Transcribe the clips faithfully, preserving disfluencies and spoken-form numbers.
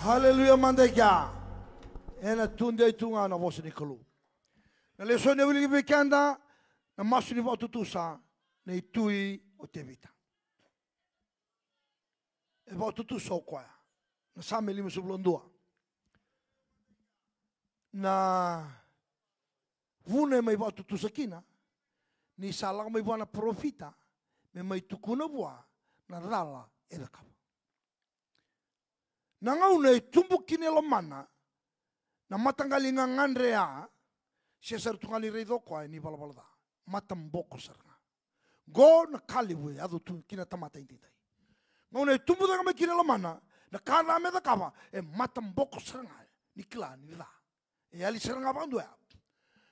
Aleluya mada e kea. Ena tudei tu ga na vosa ni Kalou. Na lesoni e wiliki vei keda, na masu ni vakatutusa nei Tui o Tevita. E vakatutusa o koya. Na Same limasagavulu ka dua. Na vuna e mai vakatutusa kina, ni sa lako mai vua na parofita me mai tukuna vua na cala e cakava. Na gauna e tubu kina e lomana na mataqali gagadre ya, se sara tu ga ni raica o koya ni valavala ca. Mataboko sara ga. Qo na ka levu e yaco tu kina tamata edaidai. Gauna e tubu cake mai kina e lomana na ka ca me cakava, e mataboko sara ga ni kila ni ca. E yali sara ga vakadua ya.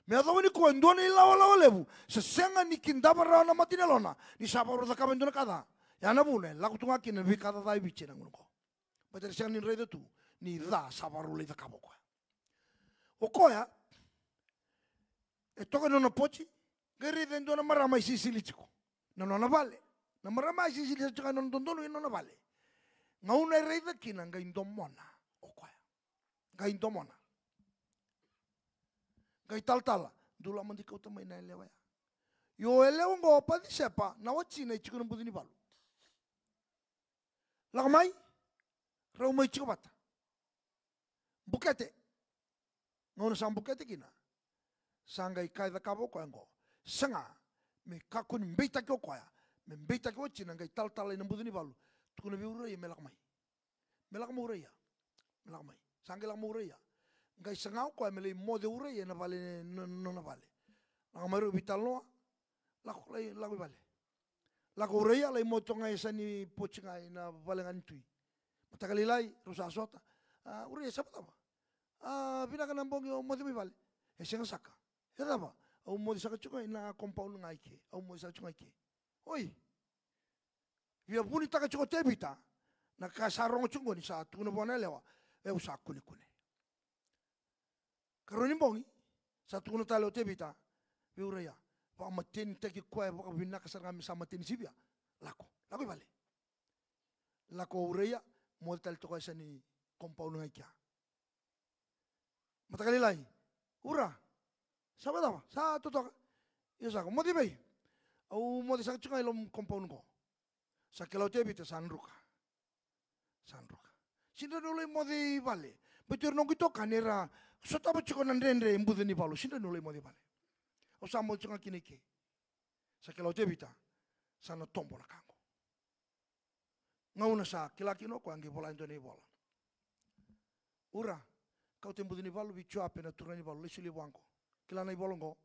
Me yacova nikua e dua na ilawalawa levu, sa sega ni kidava rawa na mata ni yalona ni sa vakarau cakava e dua na ka ca. Ya na vuna e lako tu ga kina na veika caca e Viti ena gauna qo. Baleta era sega ni raica tu ni ca sa vakarau lai cakava o koya. O koya e toka ena nona poti, qai raica e dua na marama e sisili tiko na nona vale. Na marama e sisili tiko ena nona dodonu ena nona vale. Gauna e raica kina qai domona o koya. Qai domona. Qai talatala, dou lako mada i kauta mai na yalewa ya. Io, yalewa qo o Pacisepa, na watina e tiko na buca ni valu. Lako mai, rau mai tiko vata. Bukete. Gauna sa bukete kina, sa qai ka e cakava o koya qo. Saga me kakua ni beitaki o koya, me beitaki o watina, qai talatala ina buca ni valu. Tukuna vei Uraia me lako mai. Me lako mai Uraia. Me lako mai. Sa qai lako mai Uraia. Qai saga o koya me lai moce Uraia ena vale, no-, nona vale. Lako mai rau veitalanoa. Lako, lai, lako i vale. Lako Uraia, lai moce toka ga e yasa ni poti ga ena vale ga ni tui. Mataka lailai, rau sa sota. A, Uraia, sa vakacava? A, vinaka na bogi, au moce mai vale. E sega saka. E cava? Au moce saka tiko ga ina compound ga i ke. Au moce saka tiko ga i ke. Oi. Via vunitaka tiko o Tevita na ka sa rogo tiko qo ni sa tukuna vua na yalewa, e, au sa kunekune. Karua ni bogi, sa tukuna tale o Tevita vei Uraia, vakamatenitaki koya vakavinaka sara ga me sa mateni sivia. Lako, lako i vale. Lako o Uraia, moce tale toka e yasa ni compound ga i kea. Mataka lailai. Ura. Sa vakacava? Sa totoka? Io saka. Moce i vei? Au moce saka tiko ga i loma ni compound qo. Sa kila o Tevita sa druka. Sa druka. Sega ni rawa niu lai moce i vale. Baleta o ira noqu itokani era sotava tiko na dredre e buca ni valu. Sega ni rawa niu lai moce i vale. Au sa moce tiko ga kina i ke. Sa kila o Tevita sa na tobo na ka qo. Gauna sa kila kina o koya, qai vola e dua na ivola. Ura, kauta e buca ni valu vei Joape na turaga ni valu, lai solia vua qo. Kila na ivola qo?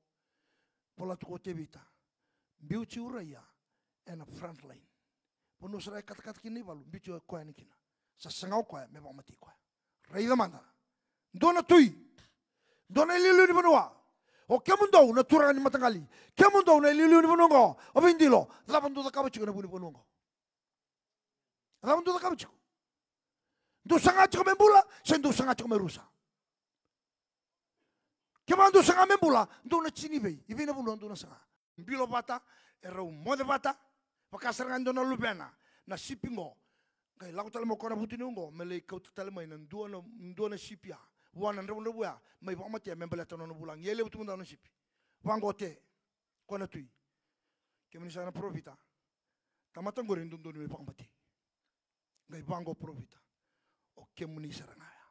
Vola tu ko Tevita. Biuti Uraia ena front line. Vanua sara e katakata kina na ivalu, biuti o koya yani kina. Sa saga o koya me vakamatei koya. Raica mada. Dua na tui. Dua na iliuliu ni vanua. O kemudou na turaga ni mataqali. Kemudou na iliuliu ni vanua qo. O Veidilo. Cava dou cakava tiko ena vu ni vanua qo? Cava dou cakava tiko? Dou saga tiko me bula, se dou saga tiko me rusa? Kevaka dou saga me bula, dou na tini vei, i vei na vanua dou na saga? Bilo vata, erau moce vata, vaka sara ga e dua na luvena na sipi qo. Qai lako tale mai o koya na vutuniyau qo me lai kauta tale mai na dua na, dua na sipi ya vua na dravudravua ya, mai vakamatea me baleta na nona vulagi. Ia e levu tu mada na sipi. Vaqo o Te, koya na tui. Kemuni saka na parofita. Tamata qori e dodonu me vakamatei. Qai vaqo o parofita. O kemuni sara ga ya.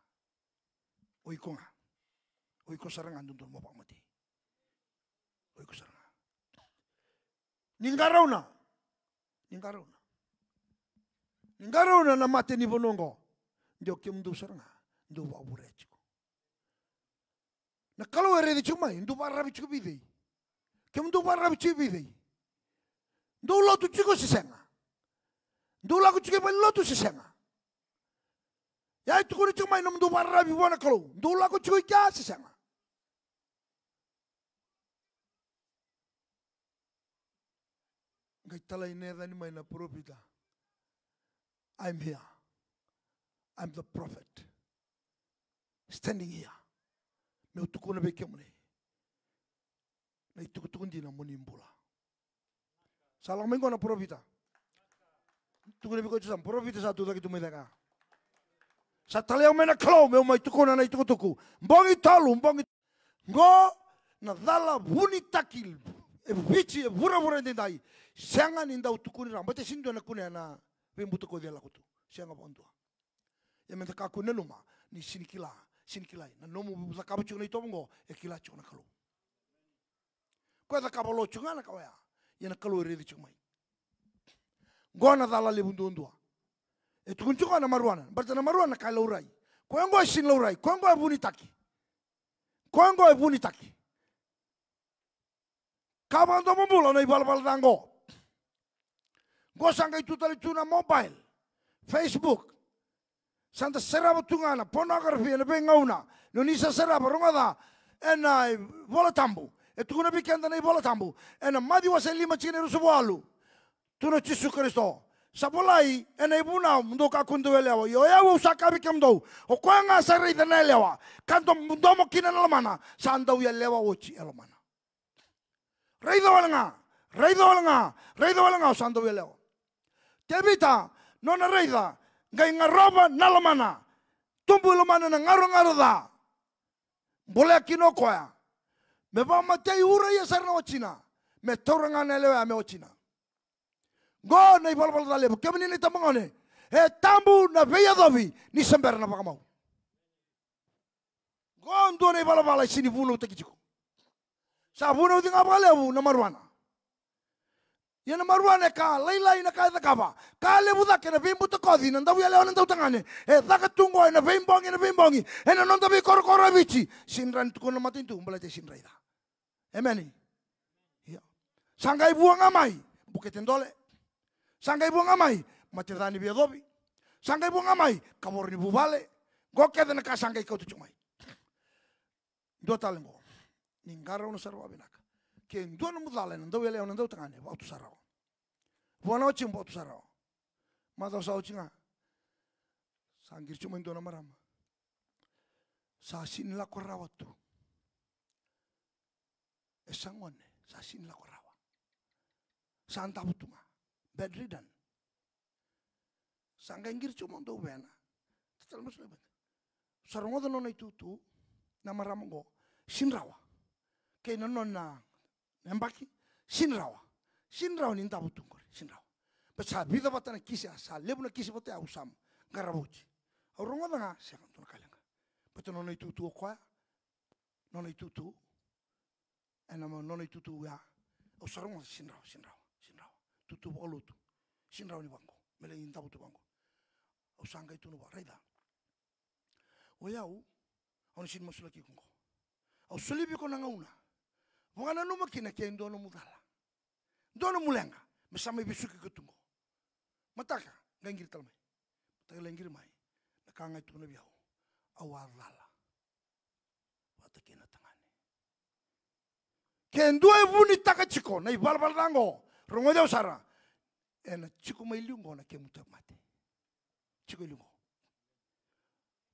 O iko ga. O iko sara ga dodonu mo vakamatei. O iko sara ga. Ni qarauna. Ni qarauna. Ni qarauna na mate ni vanua oqo. De o kemudou sara ga dou vakavurea tiko. Na Kalou e raici tiko mai, dou vakararavi tiko vei cei? Kemudou vakararavi tiko vei cei? Dou lotu tiko se sega? Dou lako tiko i valenilotu se sega? Ia e tukuni tiko mai nomudou vakararavi vua na Kalou. Dou lako tiko i kea se sega? Qai talai na yacani mai na parofita. I'm here. I'm the prophet. Standing here. Meu tukuna vei kemuni na itukutuku dina mo ni bula. Sa lako mai qo na parofita. Tukuna vei koya tu sa, parofita sa tu cake tu mai cake. Sa talai au mai na Kalou meu mai tukuna na itukutuku. Bogi tolu, bogi. Qo na cala vunitaki e Viti, e vuravura edaidai. Sega ni dau tukuni rawa. Baleta e sega ni dua na kunea na veibutakoci e lako tu. Sega vakadua. Ia meda kakua ni nanuma ni sega ni kila, sega ni kilai. Na nomu cakava tiko na itovo qo, e kila tiko na Kalou. Koya e cakava lo tiko ga na ka oya. Ia na Kalou e raici tiko mai. Qo na cala levu duadua. E tukuni tiko ga na maruana. Baleta na maruana ka e laurai. Koya qo e sega ni laurai. Koya qo e vunitaki. Koya qo e vunitaki. Ka vakadomobula na ivalavala ca qo. Qo sa qai tu tale tu na mobile, Facebook. Sa da sarava tu ga na pornography ena veigauna. Ni oni sa sarava, rogoca, ena iVola Tabu. E tukuna vei keda na iVola Tabu ena Maciu wase lima, tikina e ruasagavulu ka walu. Tukuna o Jisu Karisito, sa volai ena ivunau, mo dou kakua ni dau yalewa. Ia o yau au sa kaya vei kemudou, o koya ga sa raica na yalewa ka domo, domo kina na lomana, sa dau yalewa oti e lomana. Raica wale ga, raica wale ga, raica wale ga, au sa dau yalewa. Tevita, nona raica, qai garova na lomana. Tubu i lomana na garogaro ca. Bolea kina o koya. Me vakamatei Uraia sara na watina. Me taura ga na yalewa ya me watina. Qo na ivalavala ca levu, kemuni na itabagone. E tabu na veiyacovi ni se bera na vakamau. Qo dua na ivalavala e sega ni vunautaki tiko. Sa vunauci ga vakalevu na maruana. Ia na maruana e ka lailai na ka e cakava. Ka levu cake na veibutakoci, na dauyalewa, na dautagane. E caka tu qo ena veibogi, ena veibogi. Ena noda veikorokoro e Viti. Sega ni rawa ni tukuna na matanitu, baleta e sega ni raica. Emeni. Ia. Sa qai vua ga mai bukete dole. Sa qai vua ga mai mate ca ni veiyacovi. Sa qai vua ga mai kavoro ni vuvale. Qo kece na ka sa qai kauta tiko mai. Dua tale qo. Ni qarauna sara vakavinaka. Ke dua nomu cala ena dauyalewa, na dautagane, vakatusa rawa. Vua na watimu, vakatusa rawa. Macawa sa oti ga. Sa qiri tiko mai dua na marama. Sa sega ni lako rawa tu. E sa gone, sa sega ni lako rawa. Sa davo tu ga. Bedridden. Sa qai qiri tiko mai dua vei na. Tatala masu na vei. Sa rogoca na nona itutu, na marama qo. Sega ni rawa. Kei na nona yabaki, sega ni rawa. Sega ni rawa ni davo tu qori, sega ni rawa. Baleta sa vica vata na kisi, a sa levu na kisi vata ya au sa qarava oti. Au rogoca ga, sega, dua na ka leqa. Baleta na nona itutu o koya, nona itutu, ena nona itutu ya. Au sa rogoca, sega ni rawa, sega ni rawa, sega ni rawa. Tutu vakalotu. Sega ni rawa ni vaqo. Me lai davo tu vaqo. Au sa qai tukuna vua, raica. O yau, au na sega ni masulaki iko qo. Au solia vei iko na gauna. Vakananuma kina ke dua nomu cala. Dua nomu leqa. Me sa mai vesuki iko tu qo. Mataka, qai qiri tale mai. Mataka lai qiri mai. Na ka ga e tukuna vei au. Au a cala. Vata kei na tagane. Ke dua e vunitaka tiko na ivalavala ca qo, rogoci au sara. Ena tiko mai liu qo na kemu tauvimate. Tiko e liu qo.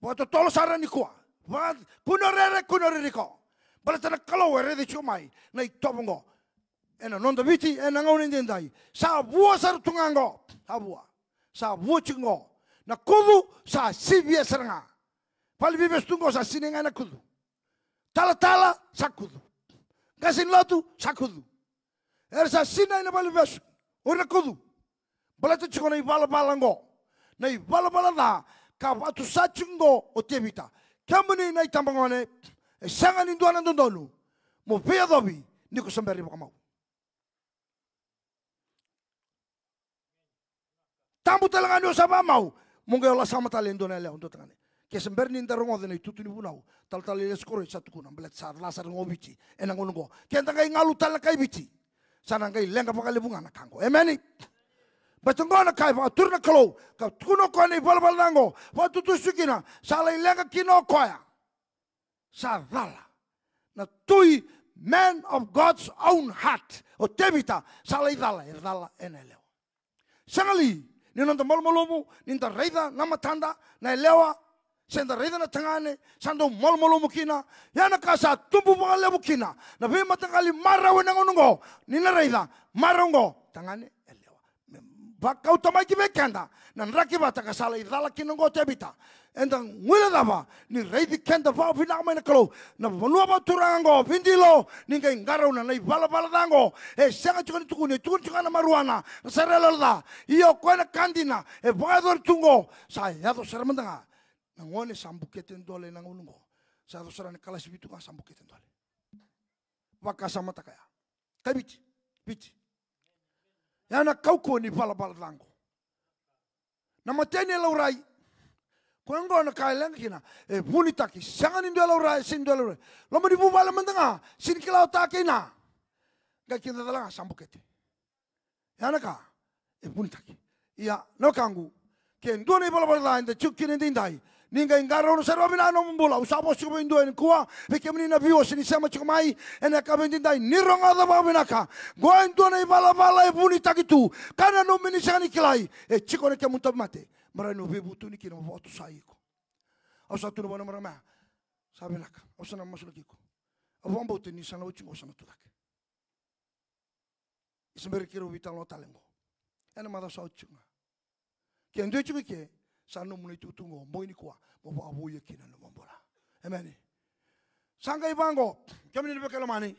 Vakatotolo sara nikua. Vaka, kua ni o rere, kua ni o ririko. Baleta na Kalou e raica tiko mai na itovo qo. Ena noda Viti, ena gauna edaidai. Sa vua sara tu ga qo. Sa vua. Sa vua tiko qo. Na kucu sa sivia sara ga. Valeniveivesu tu qo sa sinai ga na kucu. Talatala sa kucu. Qase ni lotu sa kucu. Era sa sinai na valeniveivesu. O ira na kucu. Baleta tiko na ivalavala qo. Na ivalavala ca ka vakatusa tiko qo o Tevita. Kemuni na itabagone, e sega ni dua na dodonu mo veiyacovi ni ko se bera ni vakamau. Tabu tale ga ni o sa vakamau, mo qai o lasama tale e dua na yalewa, dua tagane. Ke se bera ni da rogoca na itutu ni vunau, talatala Elias Koroi sa tukuna, baleta sa ca sara ga o Viti ena gauna qo. Ke da qai galu tale na kai Viti, sa na qai leqa vakalevu ga na ka qo. Emeni. Baleta qo na ka e vakatura na Kalou, ka tukuna o koya na ivalavala ca qo, vakatutusu kina, sa lai leqa kina o koya. Sa cala. Na tui, man of God's own heart. O Tevita, sa lai cala, e cala ena yalewa. Sega li ni noda malumalumu ni da raica na matada na yalewa, se da raica na tagane, sa dau malumalumu kina. Ia na ka sa tubu vakalevu kina na veimataqali marau ena gauna oqo, ni na raica marau oqo, tagane, yalewa. Me vakauta mai ki vei keda na draki vata ka sa lai cala kina oqo o Tevita. Eda guilecava ni raici keda vakavinaka mai na Kalou. Na vanua vakaturaga oqo, Vidilo, ni qai qarauna na ivalavala ca oqo. E sega tiko ni tukuni, e tukuni tiko ga na maruana, na sere yaloyalo ca. Ia o koya na ka dina e vakayacori tu oqo, sa yaco sara mada ga. Na gone sa bukete dole na gauna oqo. Sa yaco sara na kalasi vitu ga sa bukete dole. Vakasamataka ya. Kai Viti, Viti. Ya na kaukauwa ni valavala ca oqo. Na mateni e laurai. Koya oqo na ka e leqa kina. E vunitaki. Sega ni dua e laurai, sega ni dua e laurai. Loma ni vuvale mada ga, sega ni kila o ta kei na. Qai kida cala ga sa bukete. Ya na ka e vunitaki. Ia, na wekaqu, ke dua na ivalavala ca eda tiko kina edaidai, ni qai qarauna sara vakavinaka na nomu bula. Au sa vosa tiko vei dua nikua, vei kemuni na viewers ni sema tiko mai ena yakavi edaidai, ni rogoca vakavinaka. Qo e dua na ivalavala e vunitaki tu, ka nanuma ni sega ni kilai. E tiko na kemu tauvimate, me rawa ni o veivutuni kina, mo vakatusa iko. Au sa tukuna vua na marama ya, sa vinaka, au sa na masulaki iko. Au vakabauta ni sa na oti qo sa na tucake. Ni se bera ni keirau veitalanoa tale oqo. Ena macawa sa oti tiko ga. Ke dua e tiko i ke, sa nomu na itukutuku oqo, bogi nikua, mo vakavouya kina na nomu bula. Emeni. Sa qai vaqo, kemuni na veiwekani lomani.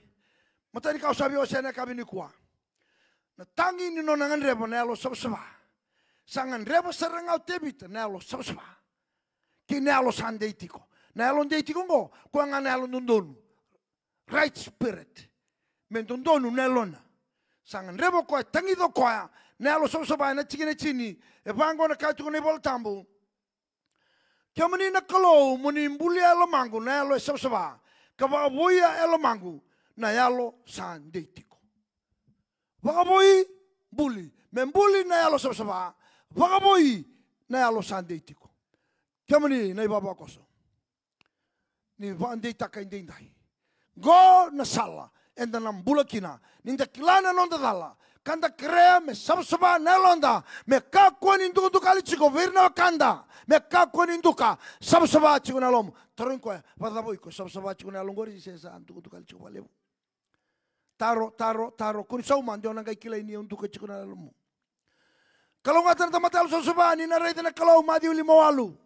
Matai ni ka au sa via wasea ena yakavi nikua. Na tagi ni nona gadreva na yalo savasava. Sa gadreva sara ga o Tevita na yalo savasava. Kei na yalo sa dei tiko. Na yalo dei tiko oqo, koya ga na yalo dodonu. Right spirit. Me dodonu na yalona. Sa gadreva o koya, tagica o koya na yalo savasava. Ena tikina e tini, e vaqo na ka e tukuna na iVola Tabu. Kemuni na Kalou, mo ni bulia e lomaqu na yalo e savasava, ka vakavouya e lomaqu na yalo sa dei tiko. Vakavoui, buli. Me buli na yalo savasava, vakavoui na yalo sa dei tiko. Kemuni na ivavakoso. Ni vakadeitaka edaidai. Qo na sala eda na bula kina. Ni da kila na noda cala, ka da kerea me savasava na yaloda, me kakua ni dukadukali tiko vei ira na wekada, me kakua ni duka, savasava tiko na yalomu. Tarogi koya, vakacava o iko, savasava tiko na yalo qori se sa dukadukali tiko vakalevu? Taro, taro, taro, kua ni sauma, de o na qai kilai ni o duka tiko na yalomu. Kalougata na tamata yalo savasava, ni na raica na Kalou, Maciu lima walu.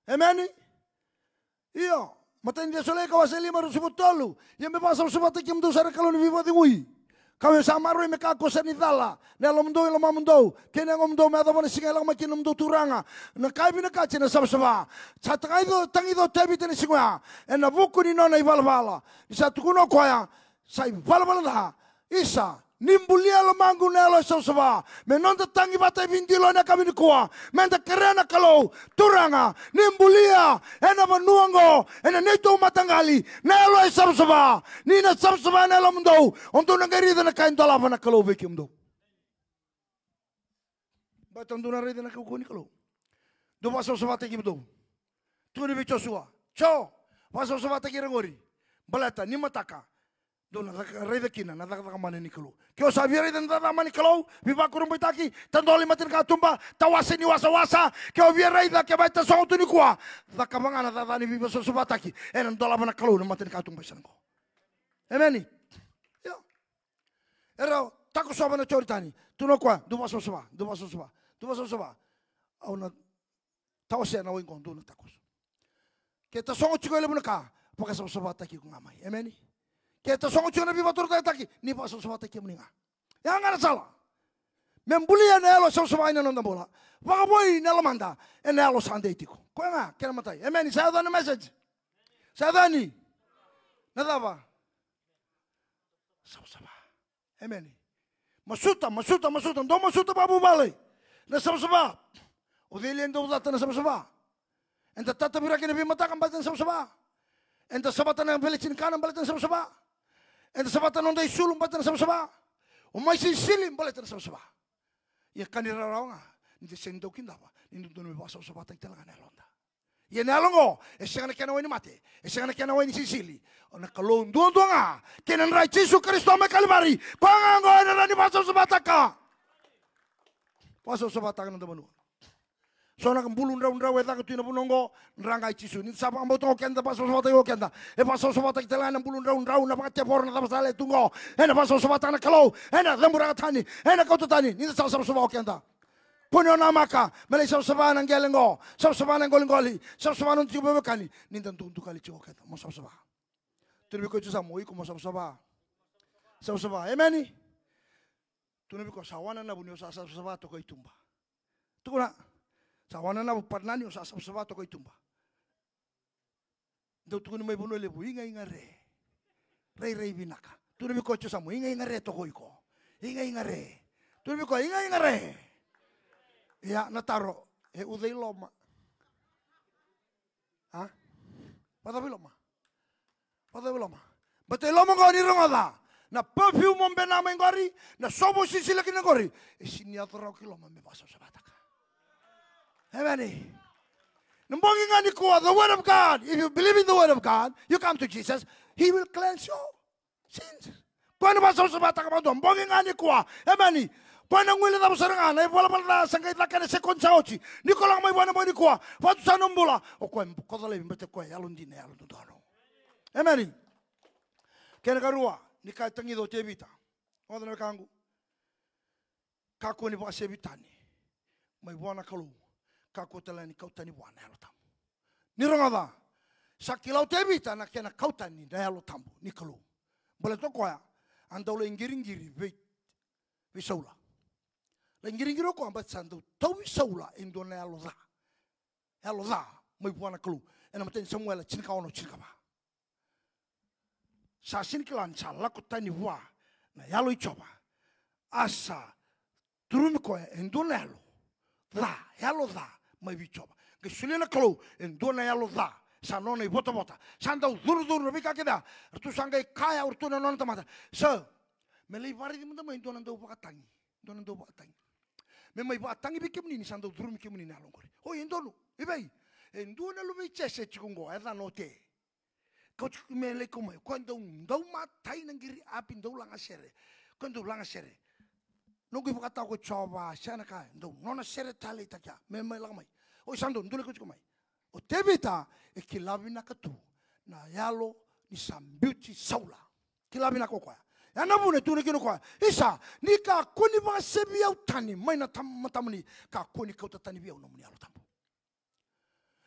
Emeni. Io. Matai ni Cesalonaika wase lima, ruasagavulu ka tolu. Ia me vakasavasavataki kemudou sara na Kalou ni veivakacegui, ka me sa maroroi me kakua sara ni cala na yalomudou, yalomamudou kei na yagomudou, me yacova na siga e lako mai kina na nomudou Turaga. Na ka e vinakati na savasava. Sa tagica, tagica o Tevita ena siga oya ena vuku ni nona ivalavala. Ni sa tukuna o koya, sa ivalavala ca. Isa, ni bulia e lomaqu na yalo e savasava. Me noda tagi vata e Vidilo ena yakavi nikua, meda kerea na Kalou, Turaga, ni bulia ena vanua oqo, ena neitou mataqali, na yalo e savasava. Ni na savasava na yalomudou, o dou na qai raica na ka e dolava na Kalou vei kemudou. Baleta dou na raica na kaukauwa ni Kalou. Dou vakasavasavataki kemudou. Tukuna vei Josua, Jo, vakasavasavataki ira qori. Baleta ni mataka dou na caka, raica kina na cakacaka mana ni Kalou. Ke o sa via raica na cakacaka mana ni Kalou, veivakurabuitaki, tadola i mata ni katuba, tawase ni wasawasa. Ke o via raica, kevaka e tasogo tu nikua, cakava ga na cakacaka ni veivakasavasavataki. Ena dolava na Kalou na mata ni katuba e sa na qo. Emeni. Io. Era takosova na Joritani. Tukuna o koya, dou vakasavasava, dou vakasavasava, dou vakasavasava. Au na tawasea na wai qo, dou na takoso. Ke tasogo tiko e levu na ka, vakasavasavataki iko ga mai. Emeni. Ke tasogo tiko na veivakatorocaketaki, ni vakasavasavataki kemuni ga. Ya ga na sala. Me bulia na yalo savasava ena noda bula. Vakavoui na lomada ena yalo sa dei tiko. Koya ga kena matai. Emeni. Sa yaco na message. Sa yaco ni. Na cava? Savasava. Emeni. Masuta, masuta, masuta. Dou masuta vakavuvale. Na savasava. O cei li e dau cata na savasava? Eda tataviraki ena veimataka baleta na savasava. Eda savata na veleti ni kana baleta na savasava. Eda savata na noda isulu baleta na savasava. O mai sisili baleta na savasava. Ia ka ni rawarawa ga ni da sega ni dau kidava ni dodonu me vakasavasavataki tale ga na yaloda. Ia na yalo oqo e sega na kena wai ni mate, e sega na kena wai ni sisili. O na Kalou duadua ga kei na dra i Jisu Karisito mai Kalivari. Koya ga oqo ena rawa ni vakasavasavataka. Vakasavasavataka na noda vanua. So na bulu draudrau e caka tu ena vanua oqo, draga i Jisu. Ni da sa vakabauta o keda, vakasavasavataki o keda. E vakasavasavataki tale ga na bulu draudrau, na vakatevoro, na cava tale e tu oqo. Ena vakasavasavataka na Kalou, ena ceburaka tani, ena kauta tani. Ni da sa savasava o keda. Kua ni o namaka, me lai savasava na qele oqo, savasava na qoliqoli, savasava na noda tiko veiwekani. Ni da dukadukali tiko o keda, mo savasava. Tukuna vei koya tu yasamu, o iko mo savasava. Savasava, emeni. Tukuna vei koya, sa wananavu ni o sa savasava toka i tuba. Tukuna, sa wananavu pana ni o sa savasava toka i tuba. Dau tukuni mai Vanua Levu, igaiga re. Rairai vinaka. Tukuna vei koya tu yasamu, igaiga re toka o iko. Igaiga re. Tukuna vei koya, igaiga re. Ia, na taro, e uca i loma. A? Vacava i loma? Vacava i loma? Baleta i loma oqo ni rogoca. Na perfume o bena mai qori, na sovo o silasila kina qori. E sega ni yaco rawa ki loma me vakasavasavataka. Emeni. Na bogi ga nikua, the word of God. If you believe in the word of God, you come to Jesus, he will cleanse you. Sins. Koya na vakasavasavataka vakadua, bogi ga nikua. Emeni. Koya na guilecava sara ga na ivalavala ca sa qai caka ena sekodi sa oti. Ni ko lako mai vua na bogi nikua, vatu sa na bula. O koya e bokoca laivi, baleta o koya e yalodina, e yalododonu. Emeni. Kena karua, ni ka e tagica o Tevita. Oca na wekaqu. Kakua ni vakasevi tani mai vua na Kalou. Kakua tale ni kau tani vua na Yalo Tabu. Ni rogoca, sa kila o Tevita na kena kau tani na Yalo Tabu ni Kalou. Baleta o koya a dau lai qiriqiri vei, vei Saula. Lai qiriqiri o koya baleta sa dau tauvi Saula e dua na yalo ca. Yalo ca mai vua na Kalou. Ena imatai ni Samuela tinikaono, tinikava. Sa sega ni kila ni sa lako tani vua na Yalo i Jiova. A sa curumi koya e dua na yalo ca, yalo ca mai vei Jiova. Qai solia na Kalou e dua na yalo ca, sa nona ivotavota. Sa dau curucuru na veika kece ya. Ratou sa qai kaya o ratou na nona tamata, sa me lai vakaraici mada mai e dua na dauvakatagi. Dua na dauvakatagi me mai vakatagi vei kemuni ni sa dau curumi kemuni na yalo oqori. Oi, e donu. I vei? E dua na luve i Jese e tiko oqo, e yacana o Te. Kauti me lai kau mai. Koya dau, dau matai na qiri api, dau lagasere. Koya dau lagasere. Noqu ivakatawa ko Jiova, sega na ka, dau nona sere taleitaki ya. Me mai lako mai. Oi, sa donu, dou lai kauti koya mai. O Tevita e kila vinaka tu na yalo ni sa biuti Saula. Kila vinaka o koya. Ya na vuna e tukuna kina o koya, isa, ni kakua ni vakasevi au tani mai na tam-, matamuni, kakua ni kauta tani vei au nomuni Yalo Tabu.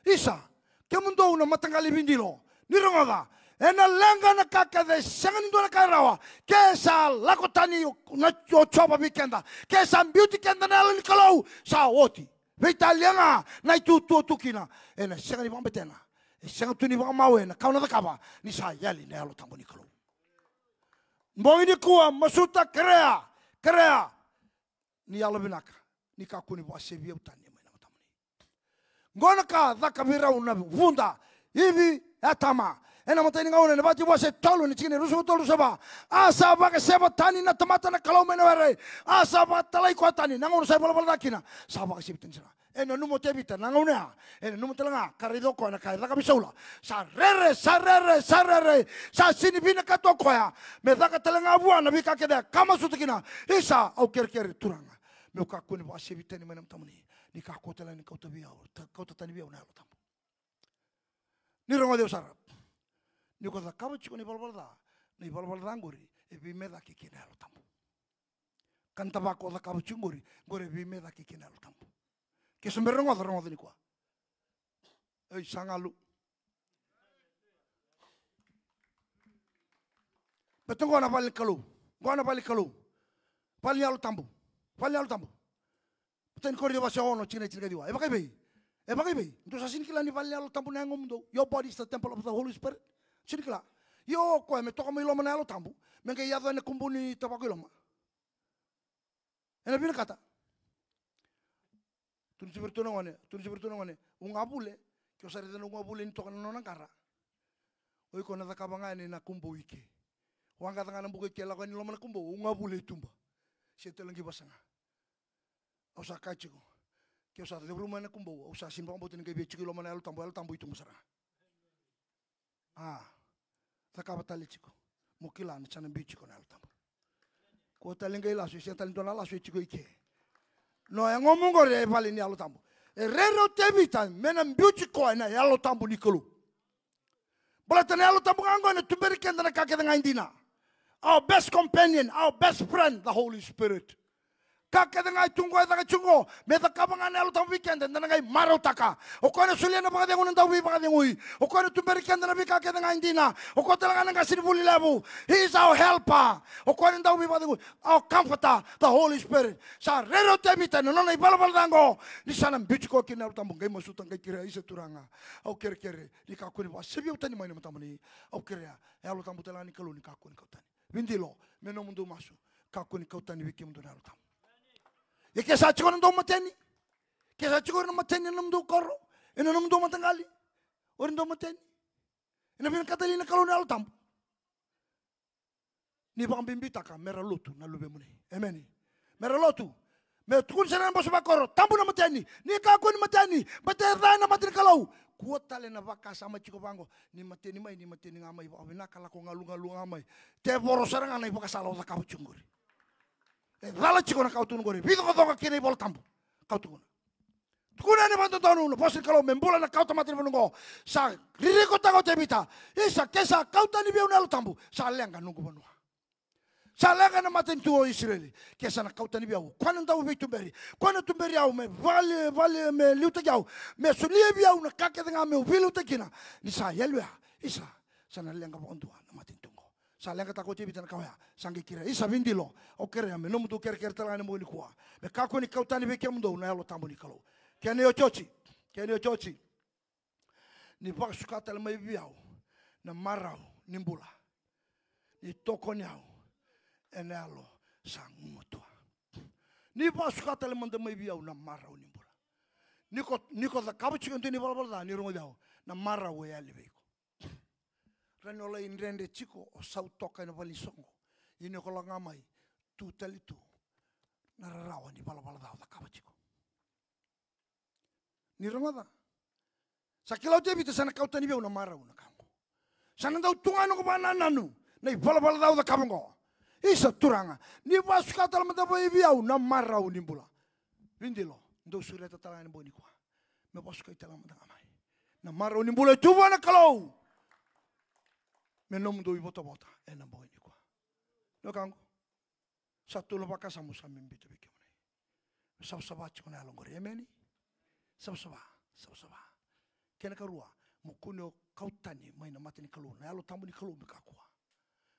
Isa, kemudou na mataqali vidilo, ni rogoca, ena leqa na ka kece, sega ni dua na ka e rawa, ke sa lako tani o, na, o Jiova vei keda, ke sa biuti keda na Yalo ni Kalou, sa oti. Veitalia ga na itutu o tu kina, ena sega ni vakabetena, e sega tu ni vakamau ena ka o na cakava, ni sa yali na Yalo Tabu ni Kalou. Bogi nikua, masuta, kerea, kerea. Ni yalo vinaka, ni kakua ni vakasevi au tani mai na matamuni. Qo na ka caka vei rau na vuda, Ivi, Atama. Ena imatai ni gauna, ena Vakatekivu wase tolu, na tikina e ruasagavulu ka tolu, ruasagavulu ka va. A sa vakaseva tani na tamata na Kalou mai na were. A sa vakatalai koya tani, na gauna sa ivalavala ca kina. Sa vakasevi tani sara. E nanuma o Tevita na gauna ya, e nanuma tale ga, ka raica o koya na ka e caka vei Saula. Sa rere, sa rere, sa rere, sa sega ni vinakata o koya me caka tale ga vua na veika kece ka masuta kina. Isa, au kerekere Turaga, meu kakua ni vakasevi tani mai na matamuni, ni kakua tale ni kauta vei au, ta-, kauta tani vei au na Yalo Tabu. Ni rogoci au sara. Ni ko cakava tiko na ivalavala ca, na ivalavala ca qori e veimecaki kei na Yalo Tabu. Ka na tavako o cakava tiko qori, qori e veimecaki kei na Yalo Tabu. Ke se bera rogoca, rogoca nikua. Ei, sa galu. Baleta qo na vale ni Kalou. Qo na vale ni Kalou. Vale ni Yalo Tabu. Vale ni Yalo Tabu. Baleta ni Korinica wase ono, tikina e tinikaciwa. E vakaivei? E vakaivei? Dou sa sega ni kila ni vale ni Yalo Tabu na yagomudou. Your body is the temple of the Holy Spirit. Sega ni kila? Io, o koya me toka mai loma na Yalo Tabu, me qai yaco ena kubu ni tavako i loma. Ena vinakata. Tukuna tiko vei iratou na gone, tukuna tiko vei iratou na gone, ugavule, ke o sa raica na ugavule ni toka na nona qara. O iko na cakava ga yani na kubou i ke. O a qaca ga na buka i ke, lako yani loma na kubou, o ugavule e tuba. Se tale qai vakasaga. Au sa kaya tiko, ke au sa curuma na kubou, au sa sega ni vakabauta ni qai via tiko i loma na Yalo Tabu, Yalo Tabu e tuba sara ga. A, cakava tale tiko. Mo kila ni sa na biu tiko na Yalo Tabu. Kua tale qai lasu, e sega tale dua na lasu e tiko i ke. No yagomu qori e vale ni Yalo Tabu. E rere o Tevita me na biuti koya na Yalo Tabu ni Kalou. Baleta na Yalo Tabu ga oqo ena tuberi keda na ka kece ga e dina. Our best companion, our best friend, the Holy Spirit. Ka kece ga e tu qo, e caka tiko qo, me cakava ga na Yalo Tabu vei keda, eda na qai marautaka. O koya na solia na vakacegu, na dauveivakacegui. O koya na tuberi keda na veika kece ga e dina. O koya tale ga na qasenivuli levu. He is our helper. O koya na dauveivakacegui. Our comforter, the Holy Spirit. Sa rere o Tevita ena nona ivalavala ca qo, ni sa na biuti koya kina na Yalo Tabu, qai masuta, qai kerea, isa Turaga. Au kerekere ni kakua ni vakasevi au tani mai na matamuni. Au kerea, Yalo Tabu tale ga ni Kalou ni kakua ni kau tani. Vidilo, me nomudou masu, kakua ni kau tani vei kemudou na Yalo Tabu. Ia ke sa tiko na dau mateni, ke sa tiko na mateni ena nomudou koro, ena nomudou mataqali, o ira dau mateni, ena vinakata li na Kalou na Yalo Tabu? Ni vakabibitaka me ra lotu na luvemuni. Emeni. Me ra lotu. Me tukuni sara na bose vakoro, tabu na mateni. Ni kakua ni mateni, baleta e ca ena mata ni Kalou. Kua tale na vakasama tiko vaqo, ni mateni mai, ni mateni ga mai, vakavinaka, lako galugalu ga mai. Tevoro sara ga na ivakasala o cakava tiko qori. E cala tiko na ka o tukuna qori. Vicokacoka kei na iVola Tabu. Ka o tukuna. Tukuna yani vakadodonu na vosa ni Kalou me bula na kawatamata ni vanua oqo. Sa ririkotaka o Tevita. Isa, ke sa kau tani vei au na Yalo Tabu, sa leqa noqu vanua. Sa leqa na matanitu o Isireli. Ke sa na kau tani vei au, o koya na dau veituberi. O koya na tuberi au me vale, vale, me liutaki au. Me solia vei au na ka kece ga meu veiliutaki kina. Ni sa yali oya, isa, sa na leqa vakadua na matanitu oqo. Sa leqataka o Tevita na ka oya. Sa qai kerea, isa, vidilo. Au kerea me nomudou kerekere tale ga ena bogi nikua, me kakua ni kau tani vei kemudou na Yalo Tabu ni Kalou. Kena iotioti, kena iotioti, ni vakasuka tale mai vei au na marau ni bula. Ni tokoni au ena yalo sa gumatua. Ni vakasuka tale mada mai vei au na marau ni bula. Ni ko, ni ko cakava tiko e dua na ivalavala ca, ni rogoci au, na marau e yali vei iko. Rawa ni o lai dredre tiko, o sau toka ena valenisoqo. Ia ni ko lako ga mai, tu tale tu na rarawa ni valavala ca o cakava tiko. Ni rogoca. Sa kila o Tevita, sa na kau tani vei au na marau na ka oqo. Sa na dau tu ga noqu vakanananu na ivalavala ca au cakava oqo. Isa Turaga, ni vakasuka tale mada mai vei au na marau ni bula. Vidilo, dou sureta tale ga ena bogi nikua. Me vakasukai tale mada ga mai na marau ni bula e tu vua na Kalou. Me nomudou ivotavota ena bogi nikua. Na ka oqo. Sa tolu na vakasama au sa biuta vei kemuni. Savasava tiko na yalo oqori. Emeni. Savasava, savasava. Kena karua, mo kua ni o kau tani mai na mata ni Kalou, na Yalo Tabu ni Kalou me kakua.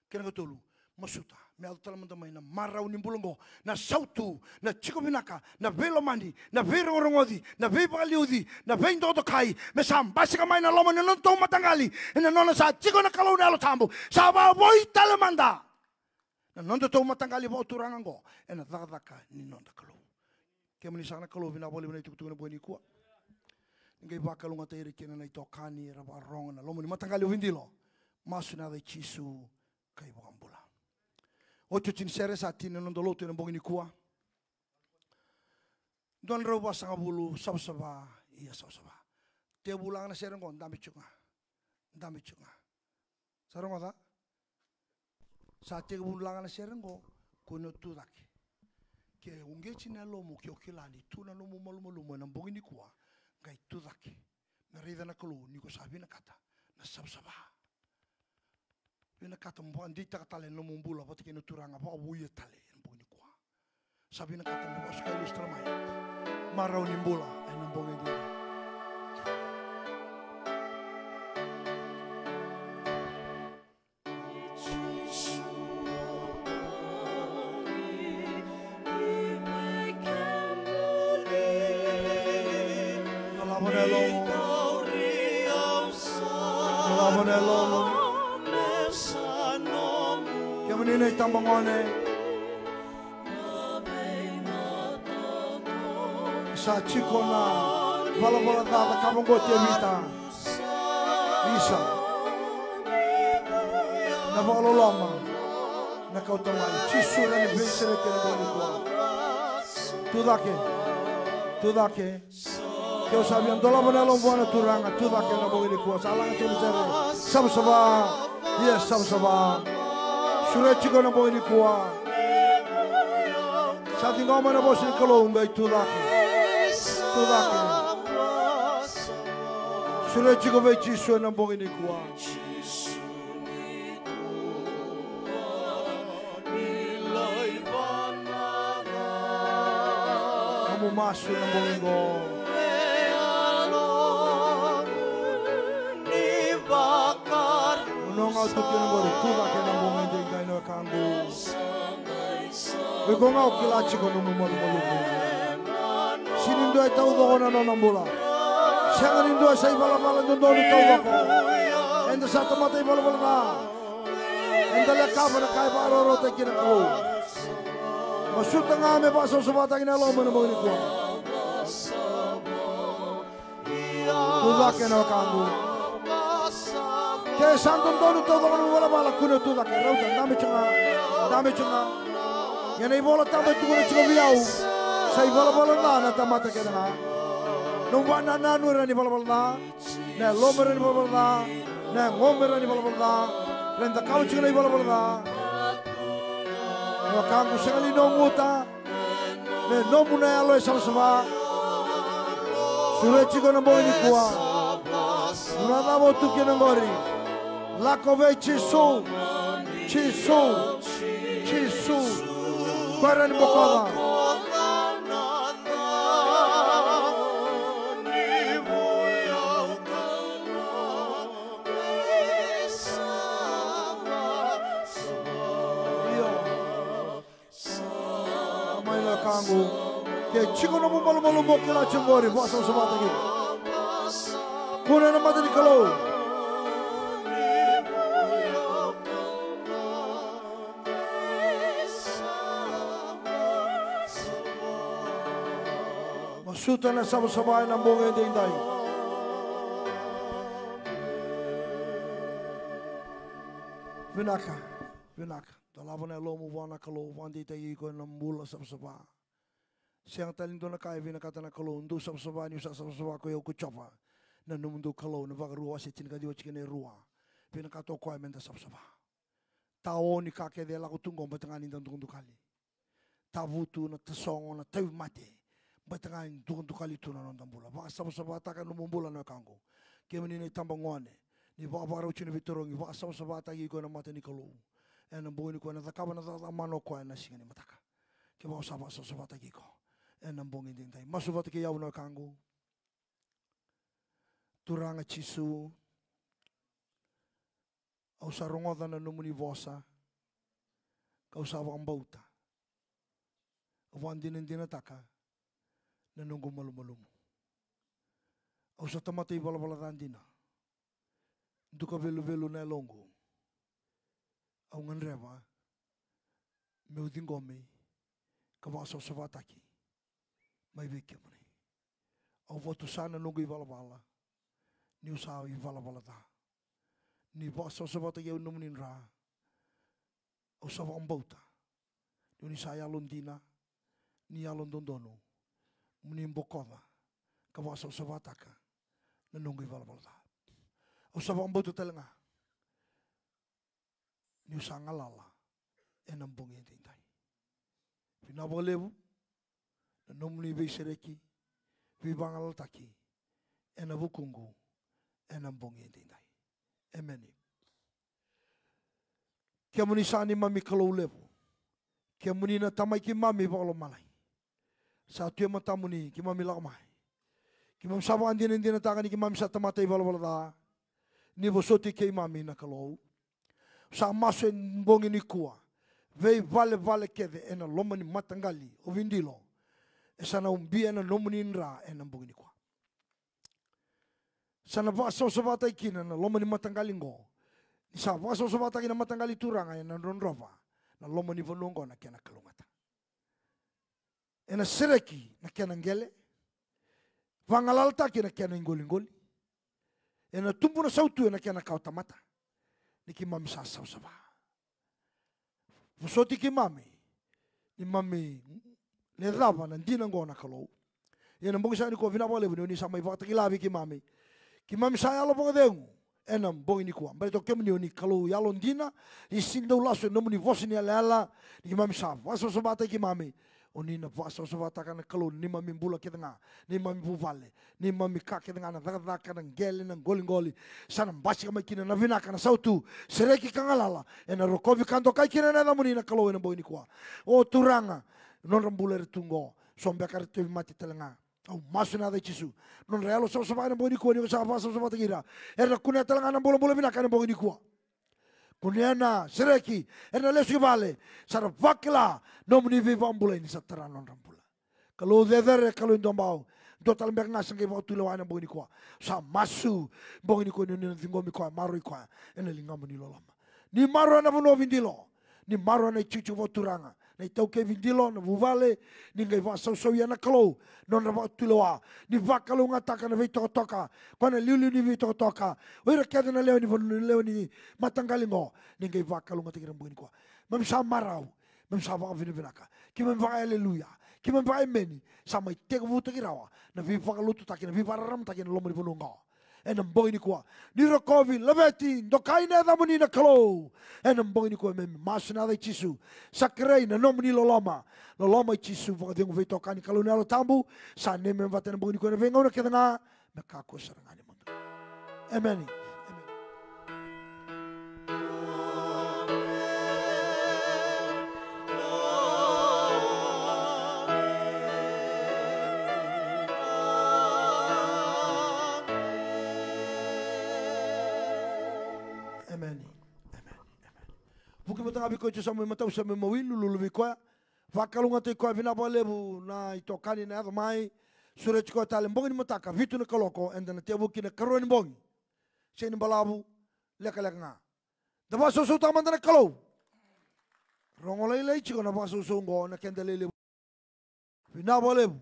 Kena katolu, masuta me yaco tale mada mai na marau ni bula oqo, na sautu, na tiko vinaka, na veilomani, na veirogorogoci, na veivakaliuci, na veidokadokai, me sa basika mai na loma ni nodatou mataqali, ena nona sa tiko na Kalou na Yalo Tabu. Sa vakavoui tale mada na nodatou mataqali vakaturaga oqo ena cakacaka ni noda Kalou. Kemuni saka na Kalou, vinaka vakalevu na itukutuku ena bogi nikua. Ni qai vakalougatataki ira kina na itokani era vakarorogo ena loma ni mataqali o Vidilo. Masu ena yaca i Jisu ka iVakabula. Otioti ni sere sa tini na noda lotu ena bogi nikua. Dua na drau vasagavulu, savasava, ia savasava. Tekivu laga na sere oqo, dabe tiko ga. Dabe tiko ga. Sa rogoca? Sa tekivu laga na sere oqo, kua ni o tu cake. Ke uqeti na yalomu, ke o kila ni tu na nomu malumalumu ena bogi nikua, qai tu cake. Me raica na Kalou ni ko sa vinakata na savasava. Vinakata mo vakadeitaka tale na nomu bula vata kei na Turaga, vakavouya tale ena bogi nikua. Sa vinakata me vakasukai lesu tale mai. Marau ni bula ena bogi edaidai. Dolava na yalomu. Dolava na yalomu. Kemuni na itabagone. Sa tiko na valavala ca cakava oqo o Tevita. Isa. Na vakaloloma. Na kauta mai. Jisu na ni veisereki ena bogi nikua. Tu cake. Tu cake. Ke o sa via dolava na yalomu vua na Turaga, tu cake ena bogi nikua. Sa laga tiko na sere. Savasava. Ia savasava. Sure tiko ena bogi nikua. Sa ciqoma na vosa ni Kalou, qai tu cake. Tu cake. Sureti iko vei Jisu ena bogi nikua. Nomu masu ena bogi qo. Au na tu kina qori, tucake ena bogi edaidai na wekaqu. O iko ga o kila tiko nomu malumalumu. Sega ni dua e taucoko na nona bula. Sega ni dua e sa ivalavala dodonu taucoko. Eda sa tamata ivalavala ca. Eda lekava na ka e vakarokorokotaki kina na Kalou. Masuta ga me vakasavasavataki na yalomu ena bogi nikua. Tucake na wekaqu. Ke sa dodonu taucoko na nomu ivalavala, kua ni tucake, rauta, dabe tiko ga, dabe tiko ga. Ia na iVola Tabu e tukuna tiko vei au, sa ivalavala ca na tamata kece ga. Nomu vakanananu e rawa ni valavala ca, na yalomu e rawa ni valavala ca, na yagomu e rawa ni valavala ca. Rawa ni cakava tiko na ivalavala ca. Na wekaqu, sega ni noguta. Me nomu na yalo e savasava. Sureti iko ena bogi nikua. Na cava o tu kina qori? Lako vei Jisu. Jisu. Jisu. Koya e rawa ni bokoca. Io. Mai na wekaqu. Ke tiko nomu malumalumu, o kila tiko qori, vakasavasavataki. Kune ena mata ni Kalou. Masuta na savasava ena bogi edaidai. Vinaka, vinaka. Dolava na yalomu vua na Kalou, vakadeitaki iko ena bula savasava. Sega tale ni dua na ka e vinakata na Kalou, dou savasava niu sa savasava ko i au ko Jiova na nomudou Kalou. Na Vakarua wase tinikaciwa, tikina e rua. Vinakata o koya meda savasava. Tao ni ka kece e lako tu qo, baleta ga ni da dukadukali. Tavutu, na tasogo, na tauvimate, baleta ga ni dukadukali tu na noda bula. Vakasavasavataka na nomu bula na wekaqu. Kemuni na itabagone, ni vakavakarau tiko na veitarogi, vakasavasavataki iko ena mata ni Kalou. Ena bogi nikua, ena cakava na cakacaka mana o koya ena siga ni mataka. Kevaka o sa vakasavasavataki iko ena bogi edaidai, masu vata kei au na wekaqu. Turaga Jisu, au sa rogoca na nomuni vosa, kau sa vakabauta. Au vakadinadinataka na noqu malumalumu. Au sa tamata ivalavala ca dina. Duka veluvelu na yaloqu. Au gadreva meu ciqomi ka vakasavasavataki mai vei kemuni. Au vakatusa na noqu ivalavala niu sa ivalavala ca. Ni vakasavasavataki au ena nomuni dra. Au sa vakabauta ni oni sa yalodina, ni yalododonu, moni bokoca ka vakasavasavataka na noqu ivalavala ca. Au sa vakabauta tale ga niu sa galala ena bogi edaidai. Vinaka vakalevu na nomuni veisereki, veivagalalataki ena vukuqu ena bogi edaidai. Emeni. Kemuni sa neimami Kalou levu. Kemuni na Tamai keimami vakalomalagi. Sa tu e matamuni keimami lako mai. Keimami sa vakadinadinataka ni keimami sa tamata ivalavala ca. Ni vosoti keimami na Kalou. Sa masu e bogi nikua. Veivalevale kece ena loma ni mataqali o Vidilo. E sa na ubia na nomuni dra ena bogi nikua. Sa na vakasavasavataki kina na loma ni mataqali qo. Ni sa vakasavasavataki na mataqali Turaga, ena drodrova na loma ni vanua qo na kena kalougata. Ena sereki na kena qele. Vagalalataki na kena iqoliqoli. Ena tubu na sautu ena kena kawa tamata. Ni keimami sa savasava. Vosoti keimami ni mami lecava na dina qo na Kalou. Ia na bogi saka nikua, vinaka vakalevu ni oni sa mai vakatakila vei keimami. Keimami sa yalo vakacegu ena bogi nikua. Baleta o kemuni oni Kalou yalodina, ni sega ni dau lasu ena nomuni vosa ni yalayala, ni keimami sa vakasavasavataki keimami. O ni na vakasavasavataka na Kalou neimami bula kece ga, neimami vuvale, neimami ka kece ga, na cakacaka, na qele, na qoliqoli. Sa na basika mai kina na vinaka, na sautu, sereki ka galala. Ena rokovi ka dokai kina na yacamuni na Kalou ena bogi nikua. O Turaga, nodra bula era tu qo, so beka era tauvimate tale ga. Au masu ena yaca i Jisu. Nodra yalo savasava ena bogi nikua, ni ko sa vakasavasavataki ira, era na kunea tale ga na bulabula vinaka ena bogi nikua. Kunea na sereki, era na lesu i vale, sa ra vakila nomuni veivakabulai ni sa tara nodra bula. Kalou cecere, Kalou e dua bau. Dua tale beka ga sa qai vakatulewa ena bogi nikua. Sa masu, bogi nikua ni oni na ciqomi koya, maroroi koya ena ligamuni loloma. Ni maroroya na vanua o Vidilo, ni maroroya na itikotiko vakaturaga, na itaukei Vidilo, na vuvale. Ni qai vakasausauya na Kalou nodra vakatulewa. Ni vakalougatataka na veitokatoka, koya na liuliu ni veitokatoka, o ira kece na lewe ni vanua, lewe ni mataqali qo. Ni qai vakalougatataki ira bogi nikua. Keimami sa marau, keimami sa vakavinavinaka, keimami vakaaleluya, keimami vakaemeni. Sa mai tekivutaki rawa na veivakalotutaki, na veivakararamataki ena loma ni vanua qo. Ena bogi nikua, ni rokovi, laveti, dokai na yacamuni na Kalou. Ena bogi nikua keimami masu ena yaca i Jisu. Sa kerei na nomuni loloma, loloma i Jisu vakacegu, veitokani ni Kalou na Yalo Tabu, sa neimami vata ena bogi nikua, ena veigauna kece ga, me kakua sara ga ni mudu. Emeni. Emeni. Emeni. Emeni. Emeni. Vuki mada ga vei koya e tu sa mai matau, sa mai mawi, lululu vei koya. Vakalougatataki koya, vinaka vakalevu na itokani na yaco mai. Sureti koya tale bogi ni mataka, vitu na kaloko, eda na tekivu kina karua ni bogi. Sega ni balavu, lekaleka ga. Da vakasausautaka mada na Kalou. Rogo lailai tiko na vakasausau oqo, na keda lelevu. Vinaka vakalevu.